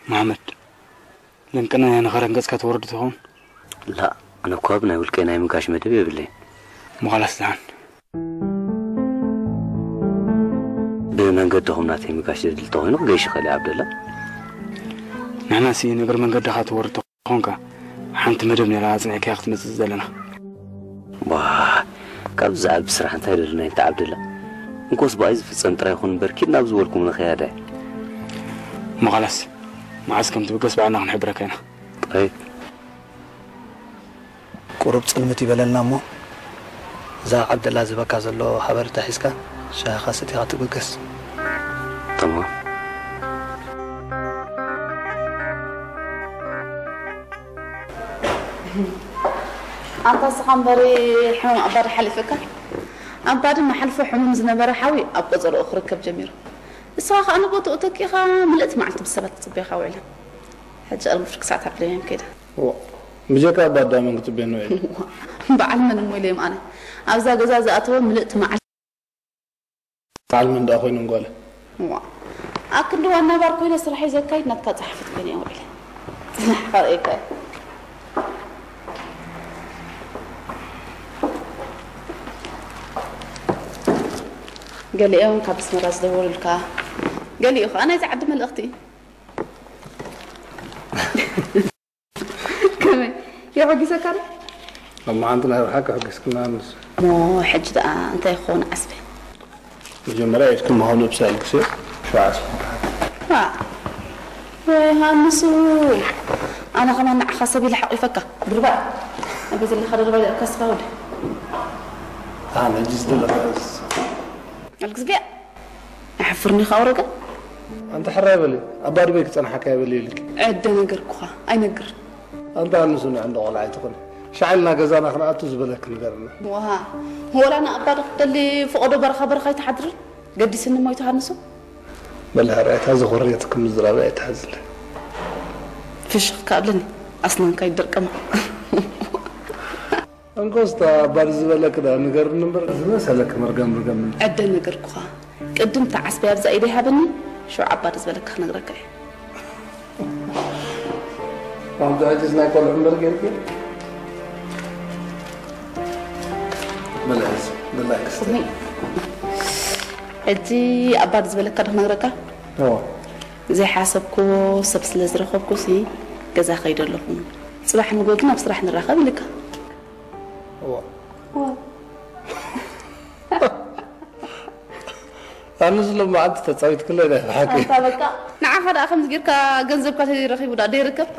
መሓመድ፣ ለንቅና እያ ንኸረን ገጽካ ትወርድ ትኸውን? ላእ፣ ኣነ እኳ ብናይ ውልቀይ ናይ ምጋሽ መደብ የብለይን። እሞ ኻላስ ደሓን። ብመንገድኹም ናተይ ምጋሽ ዘድሊ ተኾይኑ ክገይሽ ይኽእል እየ፣ ዓብደላ። ንሕናሲ ንእግሪ መንገድኻ ትወርድ ተኾንካ፣ ሓንቲ መደብ ነይራ ኣጽኒዕካያ ክትመጽእ ዘለና። ዋ፣ ካብዚ ዝዓቢ ስራሕ እንታይ ደለና እንተ ዓብደላ? እንኮስ ብኣይ ዝፍጸም ጥራይ ይኹን እምበር፣ ኪድ ናብ ዝበልኩም ንኸያዳ። እሞ ኻላስ፣ መዓስ ከም ትብገስ ባዕልና ክንሕብረካ ኢና። ጠይብ። ቁሩብ ጽልምት ይበለልና እሞ፣ እዛ ዓብደላ ዝህበካ ዘሎ ሓበሬታ ሒዝካ ሻሂኻ ሰቲኻ ትብገስ። ተማም። ኣንታ እስኻ እምበሪ ሕሙም ኣባዲ ሓሊፍካ? ኣባዲ መሓልፎ ሕሙም ዝነበረ ሓዊ ኣብ ቆጸርኡ ክርከብ ጀሚሩ። ንስኻ ከኣ ንቦትኡ ተኪእኻ ምልእቲ መዓልቲ ብሰባት ትጽበየኻ ውዒላ። ሕጂ ቅድሚ ፍርቂ ሰዓት ኣብ ለየን ከይዳ። ዋ፣ ብጀካ ኣባ ኣዳመን ክትቤኖ እየ። በዓል መን እሞ ኢለ እየ ኣነ። ኣብዛ ገዛ ዝኣተወ ምልእቲ መዓልቲ። በዓል መን ደኣ ኮይኖም ጓለ? ዋ፣ ኣክንዲ ዋና ባር ኮይነ ስራሐይ ዘካይድ ናትካ ጸሓፊት ኮይነ እየ ውዒለ። ጽናሕ ከርእየካ እየ። ገሊኦም ካብ ኣስመራ ዝደወሉልካ፣ ገሊኡ ከኣ ናይዚ ዓዲ መልእኽቲ። ከመይ? የሐጒሰካ ዶ? ኣብ መዓንቲ ናይ ብሓቂ ኣሐጒስክና ንሱ። እሞ ሕጂ ደኣ እንታይ ክኸውን ዓስቢ? መጀመርያ ኢድኪ ምዃኑ እብሳ ኢልክሲ ሽዑ ዓስቢ። ዋ፣ ወይ ሃንሱ፣ ኣነ ከማን ንዓኻ ሰብ ኢለ ሓቒፈካ። ድርባይ። ኣበይ ዘለኻ ድርባይ ደኣ ከስፋ ወደ። ኣነ ሕጂ ዝደለኻ ኣልግዝቢያ። ኣሕፍርኒ ኻውረገ። ኣንተ ሕራይ በሊ፣ ኣባ ድበይ ክጸንሓካ ይበሊ ኢልኪ። ዕደ ነገርኩኻ፣ ኣይነግርን። ኣንተ ኣንሱ ንዕንዶ ቆልዓ ኣይትኹን። ሻዕልና ገዛና ክንኣቱ ዝበለክ ንገርና። ዋሃ፣ ወላ ንኣባ ዶ ክትደሊ ፍቐዶ በረኻ በረኻ ኣይትሓድርን? ገዲስኒ ሞይቱ ሃንሱ? በሊ ሕራይ፣ እታ ዝኾርየትክ ምዝራብ ኣይትሓዝለ። ፍሽኽ ከኣብለኒ፣ ኣስናንካ ይደርቀማ። እንኮስታ ባር ዝበለክ ዳ ንገርኒ እምበር፣ ዝመሰለክ መርገም ርገም። ዕደ ነገርኩኻ። ቅድም እታ ዓስቢ ኣብዛ ኢደይ ሃበኒ፣ ሽዑ ዓባር ዝበለካ ክነግረካ እየ። ኣንተ ሕጂስ ናይ ቆልዑ እምበር ጌርኪ? መለስ፣ ድላይ ክስተ። ሕጂ ኣባር ዝበለካ ዶ ክነግረካ? እዎ። ዘይሓሰብኩዎ ሰብ ስለ ዝረኸብኩሲ ገዛ ከይደ ኣለኹ። ጽባሕ ንግሆ ግን ኣብ ስራሕ ንራኸብ ኢልካ። እዋ። እዋ። ኣነ ዝሎም መዓልቲ ተጻዊትክለይ ናይ ብሓቂ። ኣንታ በቃ፣ ንዓኻ ደኣ ከምዚ ጌርካ ገንዘብካ ተረኺቡ ደኣ ደይርከብ?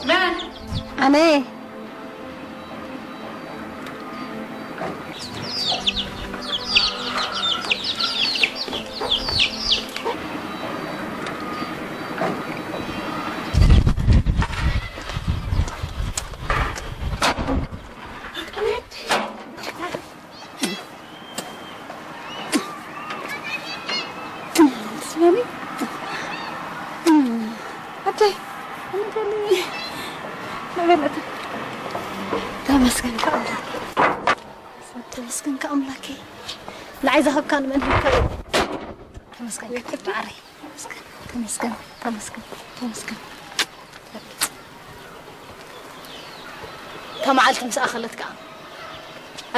መን? ኣነ። ትስማሚ? ኣደይ፣ ኣመገሊ ነበለት። ተመስገን ከኣምላክ። ተመስገን ከኣምላክ። ንዓይ ዝሃብካ ንመን ሃብካ? ተመስገን ከኣምላክ። ተመስገን፣ ተመስገን፣ ተመስገን፣ ተመስገን። እታ መዓልቲ ምስ ኣኸለት ከኣ፣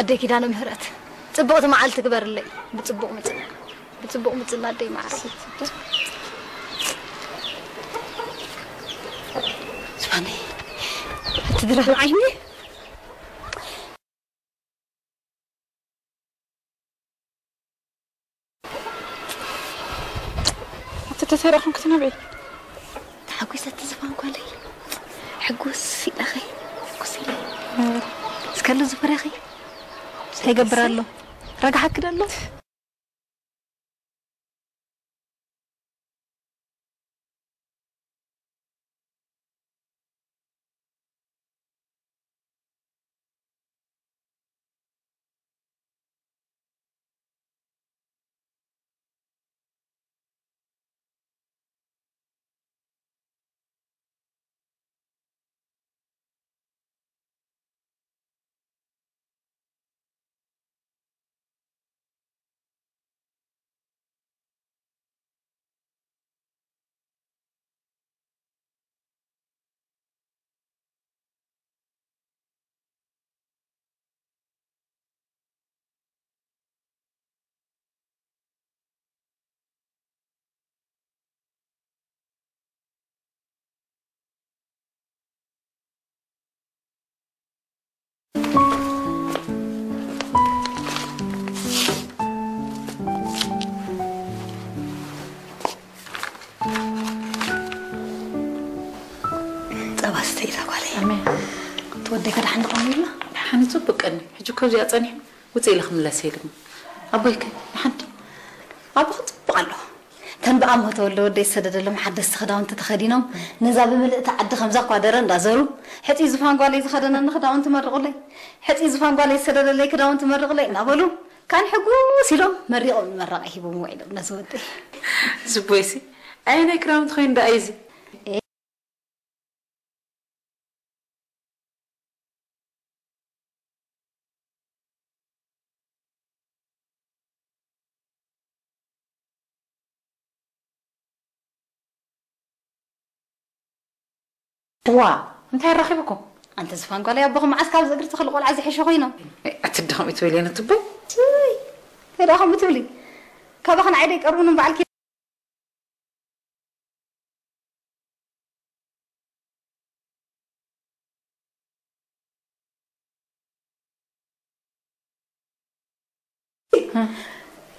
ኣደይ ኪዳነ ምህረት፣ ጽብቕቲ መዓልቲ ግበርለይ። ብጽቡቕ ምጽና፣ ብጽቡቕ ምጽና ኣደይ መዓረይ። ዝፋነይ፣ እቲ ድራር ንዓይኒ። ኣቲ ተሰሪቕኹም ክትነብዒ? ተሓጒሰ እቲ ዝፋን ጓለይ። ሕጉስ ኢለኺ፣ ሕጉስ ኢለ። እስከ ሉ ዝፈረኺ? እንታይ ይገብር ኣሎ? ረግሓኪ ዶ ኣሎ? ጸባ ኣስተይ እዛ ጓለይ። ኣሜን። ተወደይ ከደሓን ድኾን ኢልና? ደሓን እዩ፣ ጽቡቅ ቀኒ። ሕጂ እኮ እዚኣ ጸኒሑ ውጽእ ኢለ ክምለስ እየ ድማ። ኣቦይከ ደሓን ድዩ? ኣቦ ጽቡቅ ኣሎ። ተን ብኣሞ ተወልደ ወደይ ዝሰደደሎም ሓደስቲ ክዳውንቲ ተኸዲኖም፣ ነዛ ብምልእቲ ዓዲ ከምዛ እኳ ደረ እንዳዘሩ፣ ሕጺ ዝፋን ጓለይ ዝኸደነኒ ክዳውንቲ መርቑለይ፣ ሕጺ ዝፋን ጓለይ ዝሰደደለይ ክዳውንቲ መርቑለይ እናበሉ፣ ካን ሕጉስ ኢሎም መሪቖም ንመራቂ ሂቦም ውዒሎም ነዚ ወደይ። ዝቦይሲ ኣየናይ ክዳውንቲ ኮይኑ ደኣ እዩ እዚ? እዋ፣ እንታይ ኣራኺብኩም? ኣንተ ዝፋን ጓለይ፣ ኣቦኹም መዓስ ካብዚ እግሪ ተኽሊ ቆልዓ ዝሕሹ ኮይኖም? ኣቲ ደኸም ይትበል የነ ትቦይ? እይ፣ እንታይ ደኣ ከምኡ ትብሊ? ካባኽን ዓይደይ ቀርቡን እምበዓል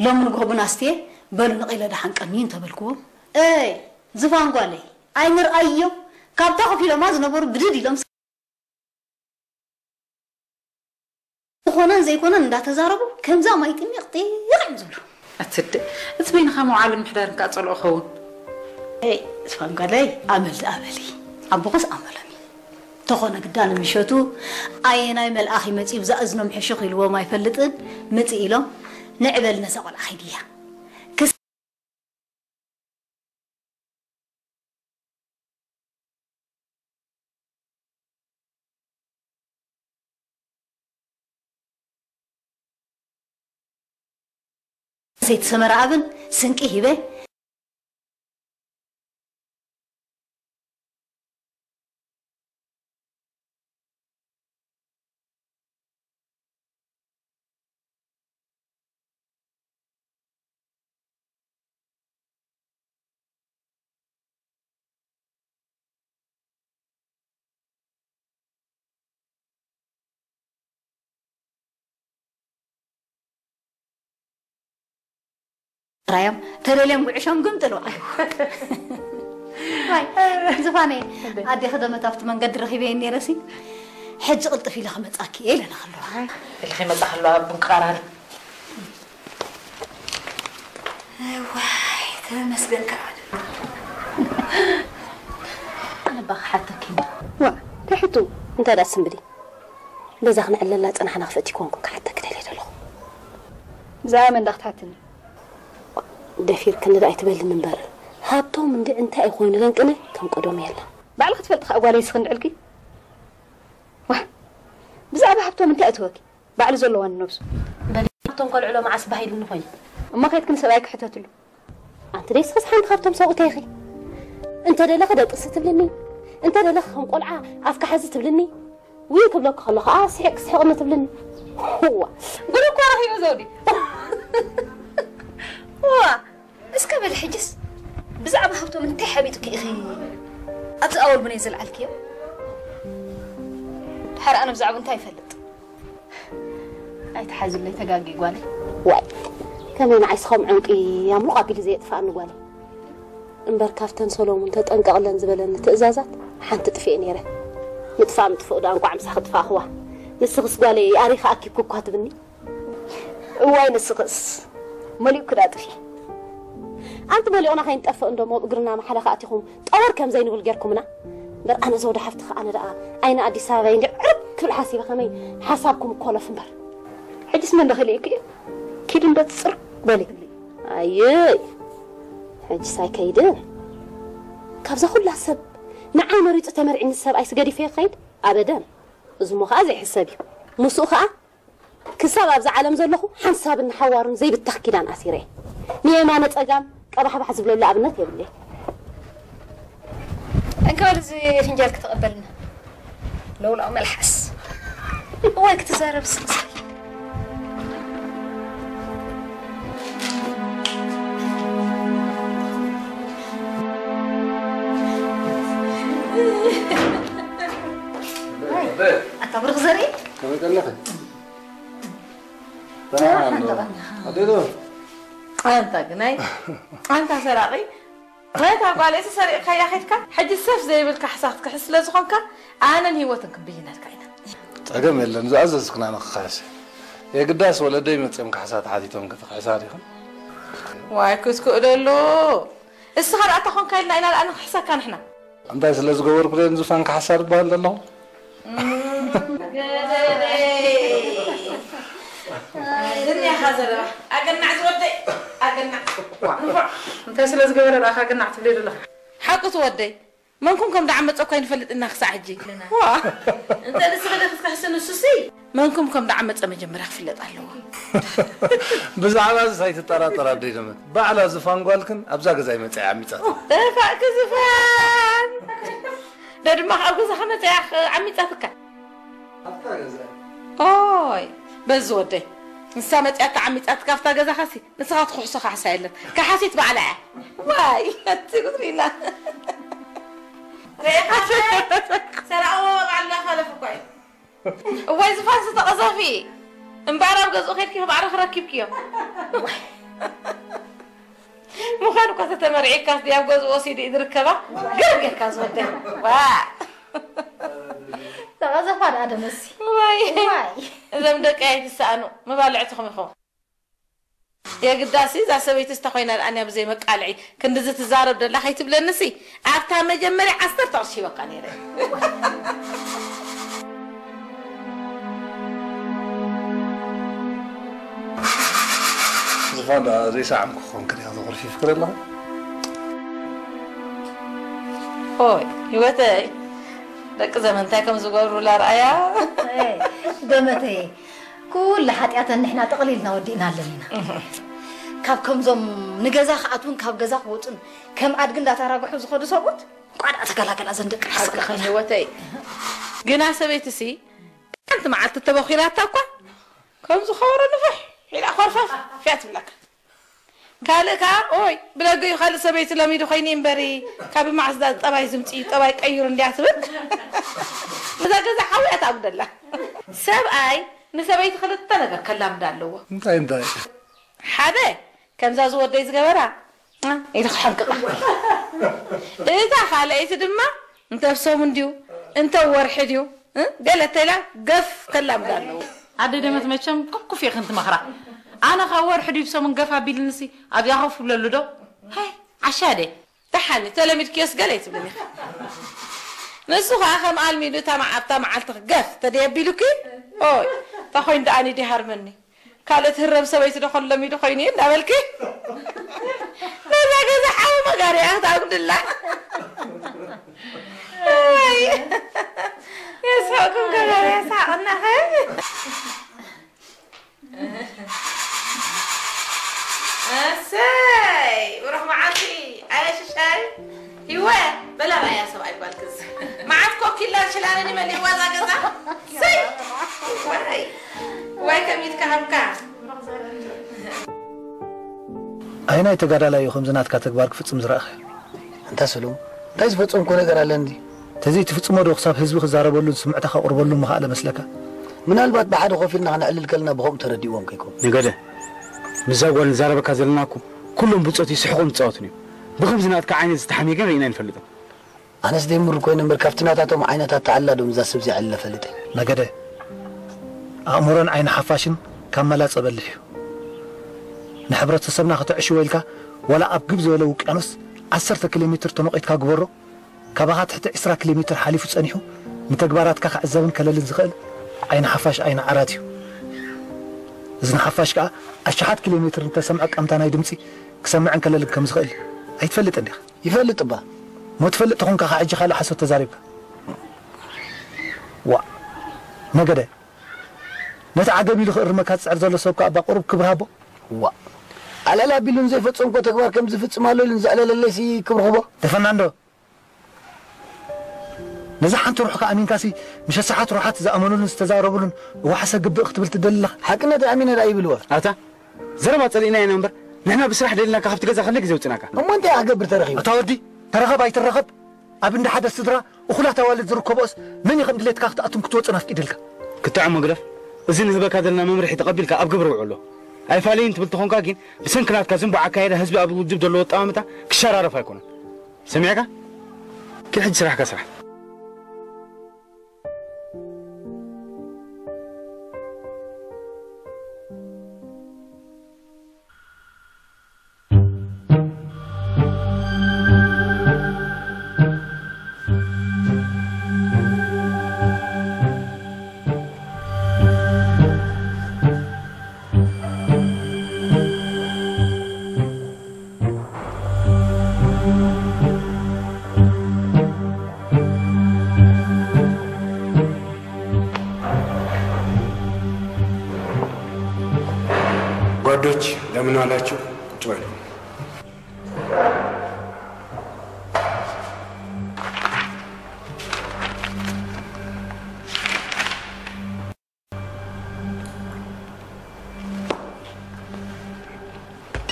ሎሚ ንግሆ ቡን ኣስትየ፣ በሉ ንቒለ ደሓን ቀንዩ እንተበልክዎም፣ እይ፣ ዝፋን ጓለይ፣ ኣይንርኣዮ፣ ካብታ ኮፍ ኢሎማ ዝነበሩ ብድድ ኢሎም ዝኾነን ዘይኮነን እንዳተዛረቡ ከምዛ ማይ ጥሚቕ ጢቕ እዮም ዝብሉ። ኣትደ፣ እቲ በይንኻ ምውዓልን ምሕዳርን ከኣ ጸልኦ ኸውን። ኤይ፣ ዝፋን ጓለይ፣ ኣመል ደኣ በሊ። ኣቦኸስ ኣመሎም እዩ። ተኾነ ግዳ ንምሸቱ ኣየናይ መልኣኽ ይመጽእ ብዛ እዝኖም ሕሹኽ ኢልዎም ኣይፈልጥን፣ ምጽእ ኢሎም፣ ንዕበል ነዛ ቆልዓ ኸይድያ። ክስ- ሰይቲ ሰመራ ኣብን ስንቂ ሂበ። ራዮም ተደልዮም ጉዕሾም ግምጥሉ። ዋይ፣ ዝፋነይ፣ ኣዴኺ ደመት ኣብቲ መንገዲ ረኺበየን ነይረሲ፣ ሕጂ ቅልጥፍ ኢለ ክመጻኪ እየ ኢለና ከለዋ። ኢልኺ መጻ ከለዋ ቡን ክቐራሪ። ዋይ፣ ተመስገን ከኣ። ኣነ እባ ክሓተኪ። ዋ፣ እንታይ ሕቶ? እንታይ ደኣ ስምብዲ? በዛ ክንዕለላ ጸናሕና ክፍእቲ ኮንኩ ክሓተኪ ደልየ ዘለኹ። ብዛዕባ መን ደኣ ክትሓትኒ? ደፊርክኒ ደኣ ኣይትበልኒ እምበር፣ ሃብቶም እንዲ እንታይ እዩ ኮይኑ ለንቅነ ከም ቀደሙ የለን። ባዕልኺ ትፈልጢ ከኣ ጓለይ ስኽንድዕልኪ። ዋ፣ ብዛዕባ ሃብቶም እንታይ እትወኪ? ባዕሉ ዘለዋ ንነብሱ። በሊ፣ ሃብቶም ከልዕሎ መዓስ ባህ ኢሉኒ ኮይኑ። እሞ ከይድኪ ንሰብኣይኪ ሕተትሉ። ኣንቲ ደይስኺስ ሓንቲ ካብቶም ሰብኡተይ ኢኺ። እንተ ደለኺ ደቅሲ ትብልኒ፣ እንተ ደለኺ ከም ቆልዓ ኣፍካ ሓዚ ትብልኒ። ውይ ክብለኪ ከሎ ኸኣ ስሒቕ ስሒቕኒ ትብልኒ። ዋ፣ ጉድ እኮ ረኺቡ ዘውዲ። ዋ፣ እስከ በሊ ሕጅስ ብዛዕባ ሃብቶም እንታይ ሓቢጥኪ ኢኺ ኣብዚ ኣወል ቡነይ ዘልዓልክዮ? ድሓር ኣነ ብዛዕባ እንታይ ይፈልጥ? ኣይትሓዝለይ ተጋጊ ጓለይ። ዋይ፣ ከመይ ንዓይስ ከም ዕንቂ ኣምሉቕ ኣቢሉ ዘየጥፍኣኒ ጓለይ። እምበር ካብተን ሰሎሙን ተጠንቀቕለን ዝበለኒ ትእዛዛት ሓንቲ ጥፍኤ ነይረ። ምጥፋእ ምጥፍኡ ደኣ እንቋዕ ምሳኺ ጥፋእኽዋ። ንስኽስ ጓለይ ኣሪኺ ኣኪብኪ እኳ ትብኒ። እዋይ ንስኽስ መሊኡኪ ደኣ ጥፍኢ። ኣንቲ መሊኡና ከይንጠፍእ እንዶ ሞብ እግርና መሓለኻ ኣቲኹም ጠወር ከም ዘይንብል ጌርኩምና። እምበር ኣነ ዘውዲ ሓፍትኺ ኣነ ደኣ ዓይኒ ኣዲስ ኣበባይ እንዲ ዕርብ ክብል ሓሲበ ከመይ ሓሳብኩም ኮለፍ እምበር። ሕጅስ መን ዶ ከሊኡኪ እዩ? ኪዲ እንዶ ጽር በሊ። ኣይይ፣ ሕጅስ ኣይከይድን። ካብዛ ኩላ ሰብ ንዓይ መሪጹ ተመርዒኒ ሰብኣይስ ገዲፈዮ ክኸይድ? ኣበደን። እዚ እሞ ኸኣ ዘይሕሰብ እዩ። ምስኡ ኸኣ ክሳብ ኣብዛ ዓለም ዘለኹ ሓንሳብን ንሓዋሩን ዘይብተኽ ኪዳን ኣሲረ እየ። ንየማነ ጸጋም ቀባሕባሕ ዝብለሉ ኣብነት የብለይ። እንካ በል እዚ ፍንጃል ክተቐበልና። ለውላው መልሓስ። እዋይ ክትዛረብ ስቕስቕ። ኣታ ብርኽ ዘርኢ? ከመይ ቀኒኺ? ደህና ደህና እንዶ። ሓንታ ቀኒኻ። ኣዴዶ? ኣንታ ግናይ፣ ኣንታ ሰራቒ። ናይታ ጓል እሲ ሰሪቕካያ ኸድካ፣ ሕጂ ሰፍ ዘይብል ካሕሳ ክትክሕስ ስለ ዝኾንካ፣ ኣነን ህይወትን ክንብይነልካ ኢና። ጸገም የለን፣ ዝኣዘዝክና ንኽኽሕስ። የግዳስ ወለደይ መጺኦም ካሕሳ ተሓቲቶም ክትኽሕሳ ዲኽን? ዋይ ክትክእለሉ። እስኻ ደኣ ተኾንካ ኢልና ኢና ደኣ ንኽሕሰካ ንሕና። እንታይ ስለ ዝገበርኩ ደን ዝፋን ካሕሳ ዝበሃል ዘለኹ? ገደደይ። ዝንያኻ ዘረባ። ኣገናዕ ዝወደይ። ኣገናዕ። ዋ፣ ንፉዕ። እንታይ ስለ ዝገበረ ደኣ ካገናዕ ትብለይ ዘለኻ? ሓቁ ትወደይ። መንኩም ከም ደዓመጸ እኳ ኣይንፈልጥ ኢና ክሳዕ ሕጂ። ዋ። እንተ ንስኺ ዶ ክትክሕሲ ንሱሲ? መንኩም ከም ደዓመጸ መጀመርያ ክፍለጥ ኣለዎ። ብዛዕባ እዚ ኣይትጠራጠር ኣደይ ደመት። ባዕላ ዝፋን ጓልክን ኣብዛ ገዛ ይመጽኣ ዓሚጻት። እፋእ ክዝፋን። ዶ ድማ ኣብ ገዛኻ መጽኣ ዓሚጻትካ? ኣብታ ገዛ። ኦይ፣ በዚ ወደይ። ንሳ መጽኣካ ዓሚጻትካ ኣብታ ገዛኻሲ፣ ንስኻ ትኩሕሶ ካሕሳ የለን። ካሓሲት ባዕላ እያ። ዋይ፣ ኣቲ ጉድሪና። ርኢኻ ሰራኦ ባዕልና ኻለፍ እኳ እዩ። እዋይ ዝፋንሲ ተቐዛፊ። እምበኣር ኣብ ገዝኡ ኸድኪ ክባዕሪ ክረኪብክዮ። ምዃኑ እኳ ተተመርዒካስ ድያብ ገዝኡ ወሲዱ እዩ ዝርከባ? ገርም ጌርካ ዝወደይ። ዋ። ተቐዘፋ ደኣ ደመሲ። ዋይ። ዋይ። እዞም ደቂ ኣይትሰኣኑ። መባልዕትኹም ኢኹም። የግዳሲ እዛ ሰበይቲ ስታ ኮይና ደኣ ብዘይ መቃልዒ ክንድዚ ትዛረብ ደላ ከይትብለንሲ ኣብታ መጀመርያ ዓሰርተ ቅርሺ ሂበካ ነይረ። ዝፋን ደኣ ዘይሰዓምኩ ክኾን ክሪኦ ዘኹርፊ ፍክር ኣለኹ። ኦይ ህይወተይ፣ ደቂ ዘመን እንታይ ከም ዝገብሩላ ረኣያ። ደመተይ፣ ኩሉ ሓጢኣተን ንሕና ጠቕሊልና ወዲእናለን ኢና። ካብ ከምዞም ንገዛ ክኣትውን ካብ ገዛ ክወፁን ከም ኣድጊ እንዳተራግሑ ዝኸዱ ሰብኡት፣ እንኳዕ ደኣ ተገላገላ ዘን ደቂ ሓቂ ሓቂ። ከም ህይወተይ። ግና ሰበይትሲ ሓንቲ መዓልቲ ተበኺላታ እኳ ከም ዝኸበሮ ንፍሕ ኢላ ኮርፋፍ ፍያ ትብለካ። ካልእ ከኣ ኦይ ብደገ እዩ ካልእ ሰበይቲ ለሚዱ ኮይኑ እምበሪ ካብ ማዕስዳ ጠባይ ዝምፅእ እዩ፣ ጠባይ ቀይሩ እንድያ ትብል። እዛ ገዛ ሓዊ እያ ትኣጉደላ። ሰብኣይ ንሰበይቲ ክልተ ነገር ከላምዳ ኣለዎ። እንታይ እንታይ? ሓደ ከምዛ ዝወደይ ዝገበራ ኢሉ ክሓንቅቕ። እታ ካልኣይቲ ድማ እንተ ኣብ ሰሙን ድዩ እንተ ኣብ ወርሒ ድዩ ገለ ተላ ገፍ ከላምዳ ኣለዎ። ኣደ ደመት መቸም ኩፍ ኢኽን ትመኽራ። ኣነ ካብ ወርሒ ድዩ ሰሙን ገፍ ኣቢልንሲ ኣብዚኣ ኮፍ ብለሉ ዶ? ሃይ ዓሻ ደ። ደሓን ተለሚድክዮስ ገለ ኣይትብልን ኢኻ። ንሱ ኸኣ ከም ኣልሚዱ እታ መዓ-፣ ኣብታ መዓልቲ ገፍ ተደየቢሉኪ ኦይ እታ ኮይኑ ደኣ ኒዲ ሃርመኒ። ካልእ ትህረም ሰበይቲ ዶ ከሎ ሚዱ ኮይኑ እዩ እንዳበልኪ ነዛ ገዛ ሓዊ መጋርያ ክትኣጉድላ። ወይ የስሕቅኩም ገበረ የስሓቅናኸ። እሰይ ብሩኽ መዓልቲ ኣየ ሽሻይ። ሂወ በላ ራእያ ሰብኣይ ጓልክስ መዓት ኮኪላን ሽላንን ይመልእዋ እዛ ገዛ። ሰይ ዋይ ዋይ ከሚት ካሃብካ። ኣይናይ ተጋዳላይ እዩ ከምዚ ናትካ ተግባር ክፍጽም ዝረኣኸ? እንታ ሰለሙ እንታይ ዝፈጸምኩ ነገር ኣለንዲ? ተዘይ ትፍጽሞ ዶ ክሳብ ህዝቢ ክዛረበሉን ስምዕታ ከቕርበሉን ምኽኣለ መስለካ? ምናልባት ብሓደ ኮፍ ኢልና ክነዕልል ከለና ብኸምኡ ተረዲእዎም ከይኮኑ። ነገደ፣ ምዛ ጓል ንዛረበካ ዘለና እኮ ኩሎም ብጾት ይስሕቑን ይጻወቱን እዮም። ብኸምዚ ናትካ ዓይነት ዝተሓምየ ግን ርኢና ኣይንፈልጥን። ኣነስ ደይምር ኮይነ እምበር ካብቲ ናታቶም ዓይነት ኣተዓልላ ዶ ምዛ ሰብ እዚኣ ዕልለ ፈልጠ። ነገደ፣ ኣእምሮን ዓይኒ ሓፋሽን ካብ መላጸ በሊሕ እዩ። ንሕብረተሰብና ከተዕሽዎ ኢልካ ዋላ ኣብ ግብ ዝበለ ውቅያኖስ ዓሰርተ ኪሎ ሜትር ተመቒትካ ግበሮ፣ ካባኻ ትሕቲ ዕስራ ኪሎ ሜትር ሓሊፉ ጸኒሑ ንተግባራትካ ክዕዘብን ከለልን ዝኽእል ዓይኒ ሓፋሽ ዓይኒ ዓራት እዩ። እዝኒ ሓፋሽ ከኣ ኣሽሓት ኪሎ ሜትር እንተሰምዐ ቀምታ ናይ ድምጺ ክሰምዕን ከለልን ከም ዝኽእል ኣይትፈልጥን ዲኻ? ይፈልጥ እባ። እሞ ትፈልጥ ተኾንካ ካብ ሕጂ ካልእ ሓሶት ተዛሪብካ። ዋእ ነገደ፣ ነቲ ዓገብ ኢሉ ክእርመካ ዝጽዕር ዘሎ ሰብ ከኣ እባ ቁሩብ ክብሪ ሃቦ። ዋእ ኣለል ኣቢሉ ንዘይፈጸምኮ ተግባር ከም ዝፍጽም ኣሎ ኢሉ ንዘዕለለለይሲ ክብሪ ክቦ። ደፈና እንዶ። ነዛ ሓንቲ ሩሕካ ኣሚንካሲ ምሸ ሰሓት ሩሓት ዝኣመኑሉን ዝተዛረቡሉን እዋሕሰ ግብእ ክትብል ትደሊ ኣለኻ። ሓቅነት ኣሚነ ደኣ ይብልዎ። ኣታ ዘረባ ጸሊእናዮ ኢና እምበር ንሕና ብስራሕ ደሊናካ ካብቲ ገዛ ክንደይ ግዜ ውጽእናካ። እሞ እንታይ ክገብር ተረኺቡ? ኣታ ወዲ ተረኸብ ኣይትረኸብ ኣብ እንዳ ሓደ ስድራ እኹላት ኣዋልድ ዝርከብኦስ መን እዩ ከም ድሌትካ ክትኣቱን ክትወጽን ኣፍቂድልካ? ክትጥዕሞ ግደፍ። እዚ ንህበካ ዘለና መምርሒ ተቐቢልካ ኣብ ግብሪ ውዕሎ። ኣይፋለይን ትብል ተኾንካ ግን ብሰንኪ ናትካ ዝንቡዕ ኣካይዳ ህዝቢ ኣብ ውድብ ዘለዎ ኣጠማምታ ክሸራረፍ ኣይኮነን። ሰሚዕካ? ኪድ ሕጂ ስራሕካ ስራሕ። ጓዶች እንደምን ዋላችሁ? ቁጭ በሉ።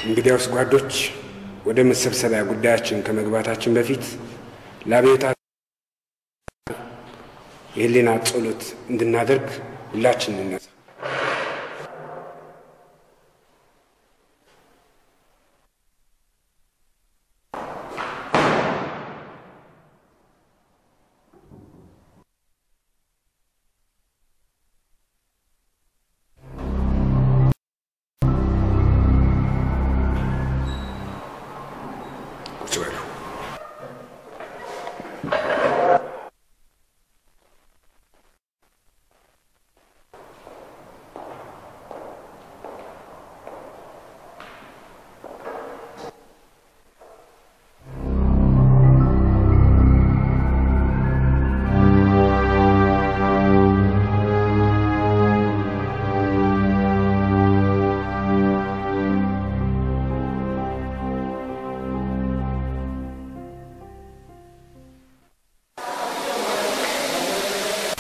እንግዲያውስ ጓዶች፣ ወደ መሰብሰቢያ ጉዳያችን ከመግባታችን በፊት ለአብዮታ የህሊና ጸሎት እንድናደርግ ሁላችን እንነሳ። ቁጭ በሉ።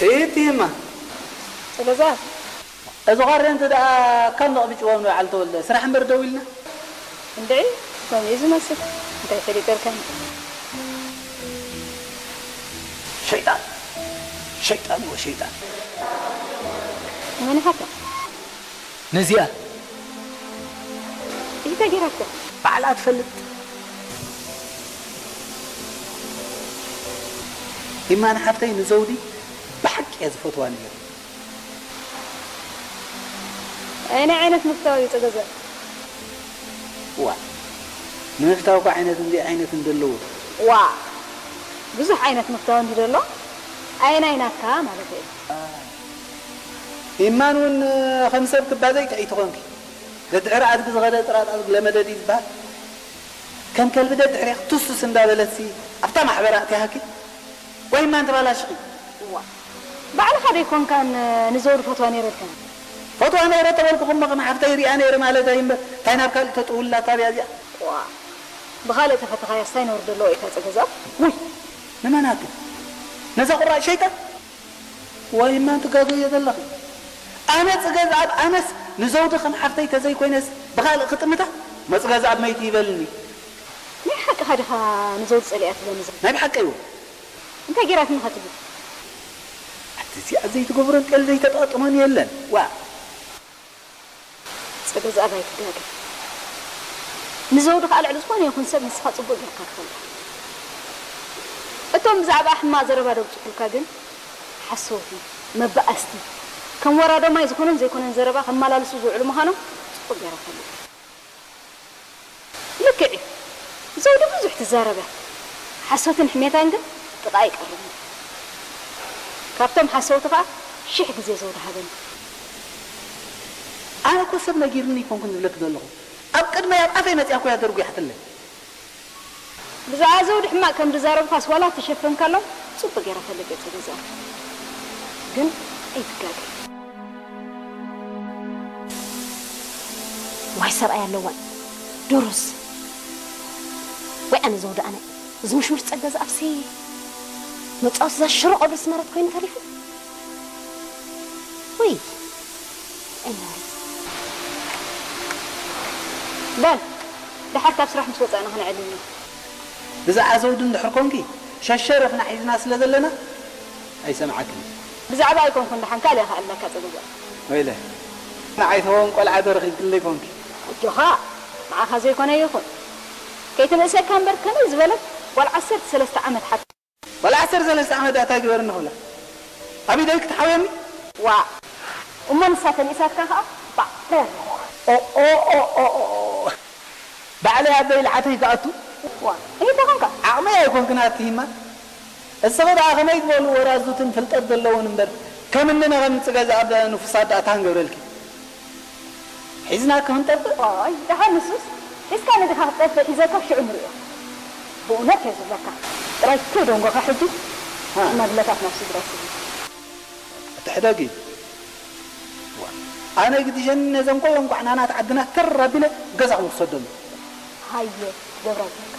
እይ እቲማ። ስለዛ እዚ ቐሪ እንተ ደኣ ካብ ነቕቢ ጭዋም ንበዓል ተወልደ ስራሕ እምበር ደው ኢልና። እንድዒ፣ ከምኡ እዩ ዝመስል። እንታይ ፈሊጠልካኒ? ሸይጣን፣ ሸይጣን ወሸይጣን። መን ኢኻ? ነዚኣ እንታይ ገይራቶ? ባዕላ ትፈልጥ። ኢማ ንሓፍተይ ንዘውዲ ብሓቂ እየ ዝፈትዋ ነይረ። ኣየናይ ዓይነት ምፍታው እዩ ጸገዘ? ዋ፣ ንምፍታው እኮ ዓይነት እንዲ ዓይነት እንደለዎ። ዋ፣ ብዙሕ ዓይነት ምፍታው እንዲ ደሎ፣ ኣየናይ ናትካ ማለት እዩ? ኢማን እውን ከም ሰብ ክባዘይ ጥዕይቲ ኾንኪ። ደድሕሪ ኣድጊ ዝኸደ ጥራጥ ኣድጊ ለመደ ድዩ ዝበሃል? ከም ከልቢ ደድሕሬኽ ቱሱስ እንዳበለትሲ ኣብታ ማሕበር ኣእቲያኪ? ወይ እማ እንተባላሽኺ? እዋ፣ ባዕልኻ ዶ ኣይኮንካን ንዘውዲ ፈትዋ ነይረልካ? ፈትዋ ነይረ ተበልኩኹ እሞ ከም ሓፍተይ ሪኣ ነይረ ማለት እዩ እምበር እንታይ ናብ ካልእ ተጥውላ ታብያ እዚኣ? እዋ፣ ብኻልእ ተፈተኻያስ እንታይ ነውሪ ዘለዎ እዩ እታ ጸገዛብ? ውይ፣ ንመናቱ? ነዛ ቁራጭ ሸይጣን? ወይ እማ ትጋገዮ ዘለኺ። ኣነ ጽገዝኣብ ኣነስ ንዘውዲ ከም ሓፍተይ ተዘይኮይነስ ብኻልእ ክጥምታ? መጽገዝኣብ መይቲ ይበልኒ። ናይ ሓቅኻ ዲኻ ንዘውዲ ጸሊኣ ትብለኒ ዘለኻ? ናይ ብሓቀይ እውን። እንታይ ገይራትኒ ኸ ትብል? ኣቲ እዚኣ ዘይትገብሮን ቀል ዘይተጣጥሞን የለን። ዋ። ጸገዝኣብ ኣይትጋገ። ንዘውዲ ከኣ ልዕሊ ዝኾነ ይኹን ሰብ ንስኻ ጽቡቕ ጌርካ ትፈልጣ። እቶም ብዛዕባ ሕማቕ ዘረባ ደብጽሑልካ ግን ሓሰውቲ፣ መባኣስቲ፣ ከም ወራዶ ማይ ዝኾነን ዘይኮነን ዘረባ ከመላልሱ ዝውዕሉ ምዃኖም ጽቡቕ ጌረ እፈልጥ። ልክዕ እዩ። ዘውዲ ብዙሕ ትዛረብ እያ። ሓሶትን ሕሜታን ግን ጥቓ ኣይቀርብን። ካብቶም ሓሰውቲ ከኣ ሽሕ ግዜ ዘውዲ ሃበኒ። ኣነ እኮ ሰብ ነጊሩኒ ኣይኮንኩን ዝብለኪ ዘለኹ። ኣብ ቅድመይ ኣብ ኣፈይ መጺኣ እኮ እያ ደርጒሓትለይ። ብዛዕባ ዘውዲ ሕማቕ ከም ዝዛረብካስ ዋላ ተሸፈንካሎም ጽቡቕ ገይረ ፈልጥ እየ ጸገዝኣብ። ግን ኣይትጋገ። ዋይ ሰብኣይ ኣለዋን ዶሮስ። ወይ ኣነ ዘውዲ ኣነ እዚ ምሽምሽ ጸገዝኣብሲ መጻወቲ እዛ ሽሮ ቆድሪ ስመረት ኮይኑ ተሪፉ። ውይ። ኣይናሪ። በል፣ ደሓር ካብ ስራሕ ምስ ወጻእና ክንዕልል ኢና። ብዛዕባ ዘውዲ እንድሕር ኮንኪ፣ ሸሸረፍና ሒዝና ስለ ዘለና፣ ኣይሰምዓክን። ብዛዕባ ኣይኮንኩን ደሓን ካልእ እየ ክዕልለካ ጸገዝኣብ። ወይለ፣ ንዓይ ተወን ቆልዓ ዶ ረኺብክለይ ኮንኪ? ኣጆኻ፣ ንዓኻ ዘይኮነ ይኹን። ከይትንእሰካ እምበር ከመይ ዝበለት ዋላ ዓሰርተ ሰለስተ ዓመት ሓ ዋላ ዓሰርተ ሰለስተ ዓመት ዳታ ግበርኒ ክብላ ኣብ ኢደይ ክትሓውየኒ። ዋ እሞ ንሳ ተንኢሳትካ ከዓ ባዕለይ ኣለኹ። ኦኦኦኦኦ ባዕለይ ኣበይ ልዓተይ ክኣቱ ዋ እይታ ኮንካ ዓቕመይ ኣይኮንክን ኣትሂማ። እስኺ ደኣ ከመይ ዝበሉ ወራዙትን ፍልጠት ዘለውን እምበር ከም እኒ ነቐምጽ ገዛ ኣብ ንፉሳት ደኣ ታንገብረልኪ። ሒዝና ክንጠፍእ ዋይ ደሓን ንሱስ ሒዝካ ንድኻ ክትጠፍእ ሒዘካ ሽዑ ንሪኦ። ብእውነት እየ ዝብለካ ጥራይ ከይደንጎኻ ሕጂ ሽማግለታት ናብ ስድራ ስድሪ ኣትሕደጊ። ኣነ ግዲሸኒ ነዘን ኮለን ኳዕናናት ዓድና ተር ኣቢለ ገዛኹም ክሰደሉ። ሃየ ገብራ ዝብለካ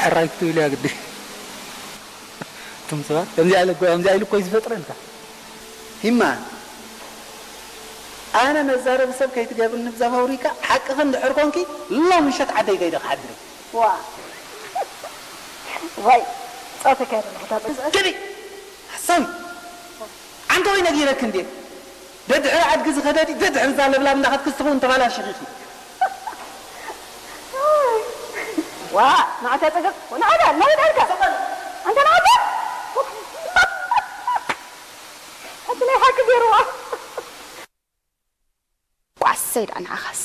ሕራይ ክትብል እያ ግዲ። እቶም ሰባት ከምዚኣ ኢለ እኮ ከምዚኣ ኢሉ እኮ እዩ ዝፈጥረልካ። ሂማ ኣነ መዛረቢ ሰብ ከይትገብርኒ ብዛ ፋብሪካ ሓቅኺ እንድሕር ኮንኪ ሎም ምሸት ዓደይ ከይደ ክሓድር እየ። ዋ ዋይ ፃተካ ኣለኹ ታጠ ግዲ ሓሳዊ ኣንተ ወይ ነጊረክ እንዴ ደድሕሪ ኣድጊ ዝኸደዲ ደድሕሪ እዛ ለብላብ እንዳኸድኪ ዝትኸውን ተባላሽኺ ዋ ንዓታ ፀገብ ንዓታ ናበይ ድሕርካ ኣንተ ንዓታ እቲ ናይ ሓቂ ገይርዋ ቋሰይ ደኣ ንዓኻስ